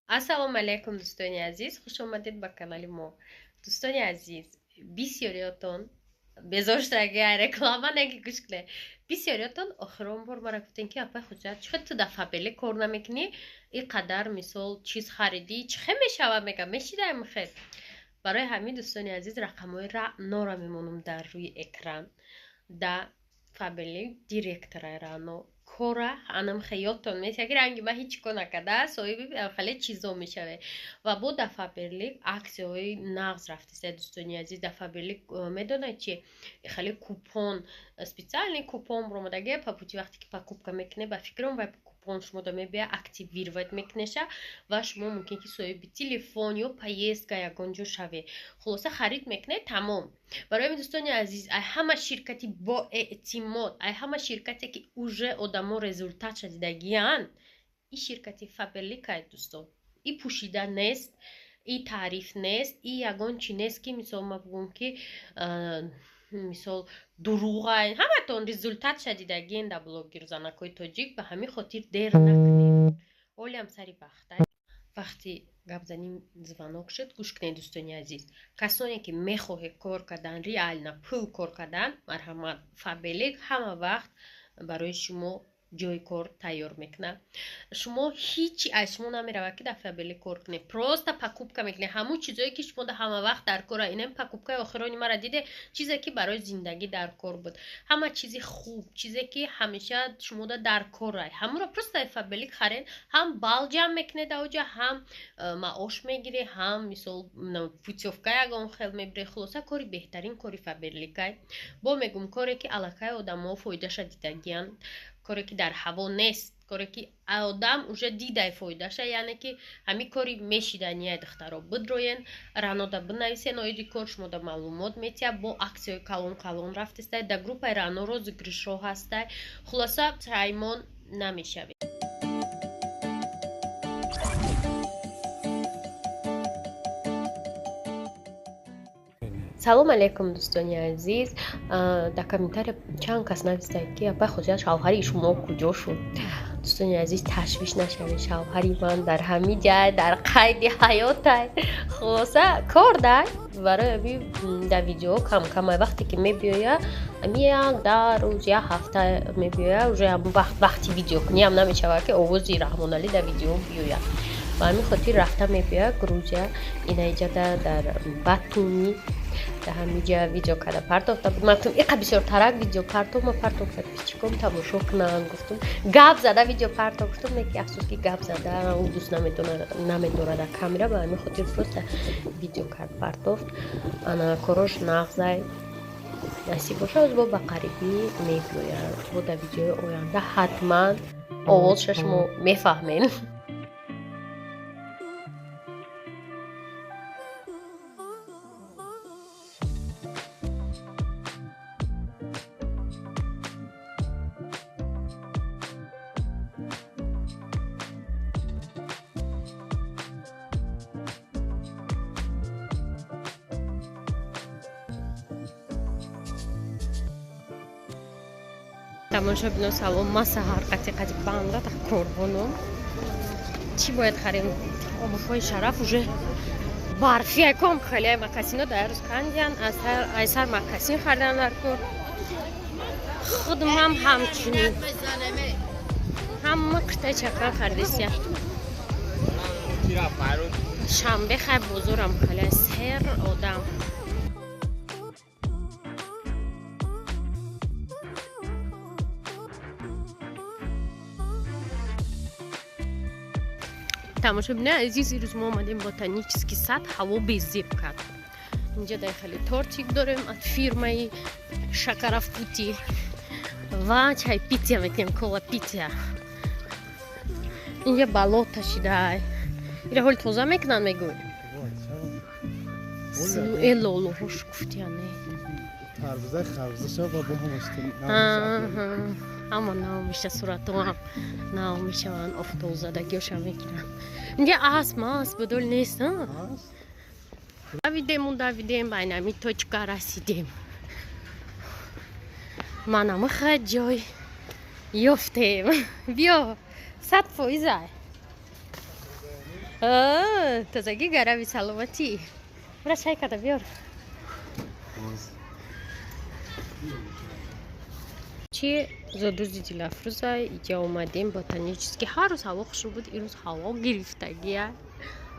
Ассалому алайкум, дӯстони азиз, хуш омадед ба канали мо. Дӯстони азиз, бисёриётон безоштаги реклама неки, гӯш кунед. Бисёриётон охирон бор мара гуфтен, ки апай Хуҷат, чӣ ту дар Фаберлик кор намекунӣ, ин қадар мисол чиз харидӣ, чӣ хел мешава, мега мешидаем хел. Барои ҳамин, дӯстони азиз, рақамҳои Раънора мемонам дар рӯи экран. Да Фаберлик директораи Раъно кора анам хеётон меся, ки ранги ман ҳеҷ кор накарда, соҳиби хеле чизо мешаве. Ва бо дар Фаберлик аксияҳои нағз рафтеста, дӯстони азиз. Дар Фаберлик медонед чи хеле купон, специальный купон баромадаги по пути, вақте ки покупка мекунед, ба фикрам, вай купон шумода мебия, активировать мекунеша ва шумо мумкин ки соҳиби телефон ё поездка ягон ҷо шавед. Хулоса, харид мекунед, тамом. Барои ҳамин, дӯстони азиз, ай ҳама ширкати боэътимод, ай ҳама ширкате ки уже одамо результатша дидагиянд, и ширкати Фаберликай, дӯстон. И пӯшида нест, и таъриф нест, и ягон чи нест, ки мисол ма бигӯм, ки мисол дурӯғай. Ҳаматон результатша дидагиен дар блогерзанакҳои тоҷик. Ба ҳамин хотир дер накунед, ҳолиам сари вақта. Вақти гапзанӣ звонок шуд, гӯш кунед, дӯстони азиз. Касоне ки мехоҳед кор кардан, реально пул кор кардан, марҳамат, Фаберлик ҳама вақт барои шумо ҷои кор тайёр мекунад. Шумо ҳичи аз шумо намеравад, ки дар Фаберлик кор кунед, просто покупка мекунед ҳамун чизое ки шумо ҳама вақт дар кора. Инам покупкаи охирони мара диде, чизе ки барои зиндагӣ дар кор буд, ҳама чизи хуб, чизе ки ҳамеша шумода дар корай, ҳамуро просто Фаберлик харед. Ҳам бал ҷамъ мекунед ауҷа, ҳам маош мегиред, ҳам мисол путёвка ягон хел мебиред. Хулоса, кори беҳтарин кори Фаберликай. Бо мегум, коре ки аллакай одамо фоидаша дидагиянд, коре ки дар ҳаво нест, коре ки одам уже дидай фоидаша, яъне ки ҳамин кори мешидания. Духтаро, бидроен, Раънода бинависен оиди кор, шумода маълумот метиҳад. Бо аксияҳои калон калон рафтестай, дар группаи Раъно розыгрышҳо ҳастай. Хулоса, пушаймон намешавед. Салом алейкум, дӯстони азиз. Дар комментария чанд кас навистанд, ки апай Хозият, шавҳари шумо куҷо шуд? Дӯстони азиз, ташвиш нашавед, шавҳари ман дар ҳамин ҷай дар қайди ҳаётай. Хулоса, кор дай, барои ами дар видео камкамай. Вақте ки мебиёя, ами як даҳ рӯз, як ҳафта мебиёя, уже ҳамн вақт вақти видеокуниам намешавад, ки овози Раҳмоналӣ дар видео биёяд. Ба ҳамин хотир рафта мебиёяд Грузия, инаиҷада дар Батуми, дар ҳамиҷа видео карда партофта буд. Ман гуфтам, иқа бисёртарак видео партов, ма партов подписчиком тамошо кунанд. Гуфтум, гап зада видео партов, гуфтум, не ки афсӯс, ки гап зада ӯ дӯст намедорад дар камера, ба ҳамин хотир просто видео кард, партофт. Ана корош нағзай, насиб боша, боз бо ба қарибӣ мебиёяд. Бо дар видеои оянда ҳатман овозша шумо мефаҳмед. Тамошобино, салом. Ма саҳар қати қати банда та корбоном. Чӣ бояд харем? Обуфҳои Шараф уже барфияком хеле макасино дар рӯз кандиян, айсар макасин харидан дар кор. Худмам ҳамчунин ҳама киртаи чакан харидисия. Шанбе хай бозорам хеле сер одам. Тамошобинои азиз, ирӯз мо омадем ботанический сад, ҳаво безеб кард. Инҷа дар хеле тортик дорем аз фирмаи Шакарафути ва чайпития мекунем, кола пития. Инҷа болота шидай, ира ҳоли тоза мекунанд, мегӯй. Э, лолоҳош гуфтияне. Ҳама нав меша, суратҳоам нав мешаванд, офтобзадагиёша мегиранд. Инҷа асп мас будол нест. Давидему, давидем, ба инами точка расидем. Манамиха ҷой ёфтем. Биё, 100%. Тозагӣ гарави саломатӣ. Бира чай када биёр. Чи зодрӯзи Дилафрӯза иҷа омадем ботанический. Ҳар рӯз ҳаво хушрӯ буд, ирӯз ҳаво гирифтагия.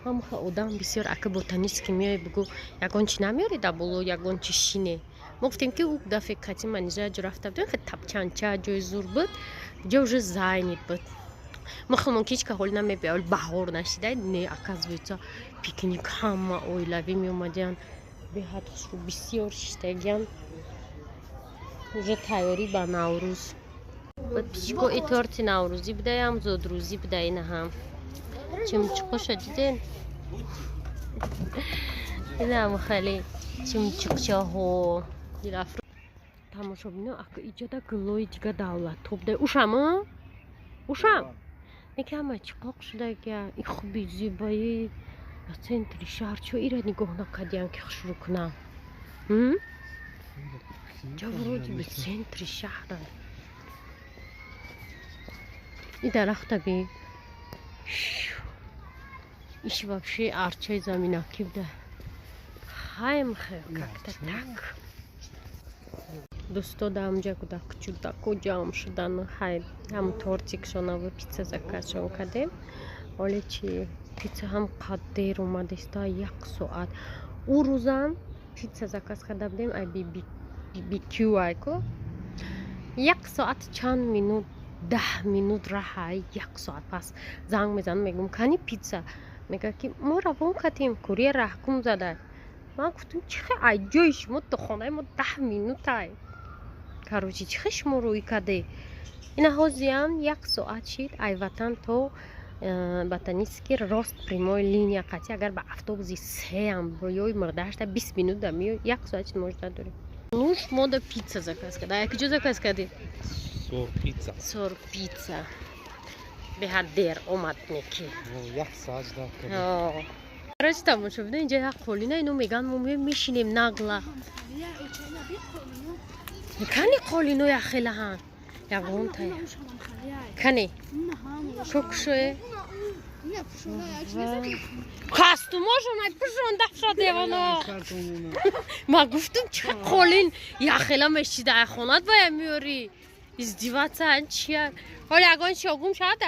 Ҳамха одам бисёр ака ботанический меои бугӯ ягон чи намеёри дар боло, ягон чи шине. Мо гуфтем ки ӯ дафъе кати манижа ҷо рафта будем, хеле тапчанча ҷои зур буд, ҷо уже занят буд. Мо хелмон ки ҳеҷ ка ҳол намебиёд, ҳол баҳор нашида, не, оказывается, пикник ҳама оилавӣ меомадиянд. Беҳад хушрӯ бисёр шиштагиян. Уже тайёрӣ ба Наврӯз. Пичко и торти наврӯзӣ будаям, зодрӯзӣ буда ина ҳам. Чимчиқоша диден? Инам хеле чимчиқчаҳо. Тамошобино ака иҷода гулои дига давлатҳо буда. Ушам, ушам. Неки ҳама чиқоқ шудагия. И хуби зебои дар центри шаҳр чо ира нигоҳ накардиям ки хушрӯ кунам. Ҷа вроде бы центри шаҳра. И дарахта би. Иш вообще арчаи заминакӣ буда. Хайм хел как-то так. Дӯсто дар ҳамҷа кӯдакчудако ҷамъ шудан, хай ҳам тортикшонаву пицца заказшон кардем. Оле чи пицца ҳам қад дер омадеста, як соат. Ӯ рӯзам пицца заказ карда будем, ай BBQ айко. Як соат чанд минут, 10 минут раҳай, як соат пас занг мезанам, мегӯм кани пицца. Мегӯяд ки мо равон кардем, курьер раҳгум зада. Ман гуфтам чӣ хел ай ҷои шумо то хонаи мо 10 минутай. Короче, чӣ хел шумо рӯй кардед? Ина ҳозиам як соат шид ай ватан то ботанический рост прямой линия қатъи агар ба автобуси сеам ёи мурдаашта 20 минут да миёй, як соат шид мо ждать дорем. Нуш мода пицца заказ карда. Ай куҷо заказ кардӣ? Сор пицца. Сор пицца. Беҳад дер омад неки. Як соат ждать кардем. Короче, тамошобино инҷа як қолина ино мегӯянд мо меоем мешинем нагла. Кани қолино яхелаҳанд? Ягонтая. Кани? Кукшое? Кастумошон ай пӯшонда шадевоно. Ма гуфтум чӣ қолин яхела мешида ай хонат бая меёрӣ. Издеваться чия? Ҳоли ягон шогум шавад.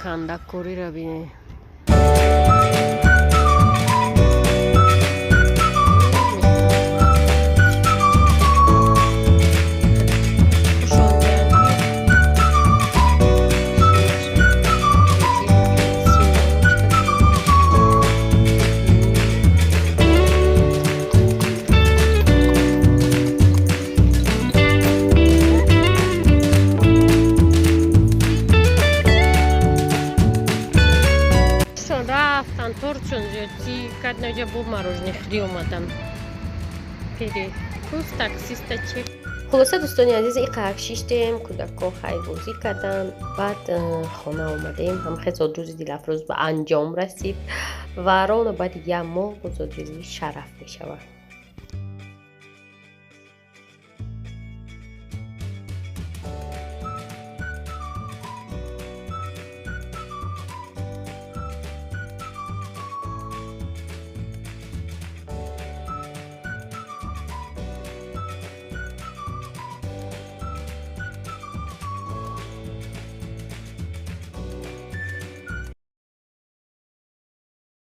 Кандакориро бинед. Рафтан тортшон зиёдтӣ кард, наҷа бо мороженое хӯрӣ омадан. Перекус таксиста чи. Хулоса дӯстони азиз, иқак шиштем, кӯдакҳо хайбозӣ карданд, баъд хона омадем. Ҳамхел зодрӯзи Дилафрӯз ба анҷом расид ва ровно баъди як моҳ бо зодрӯзи Шараф мешавад.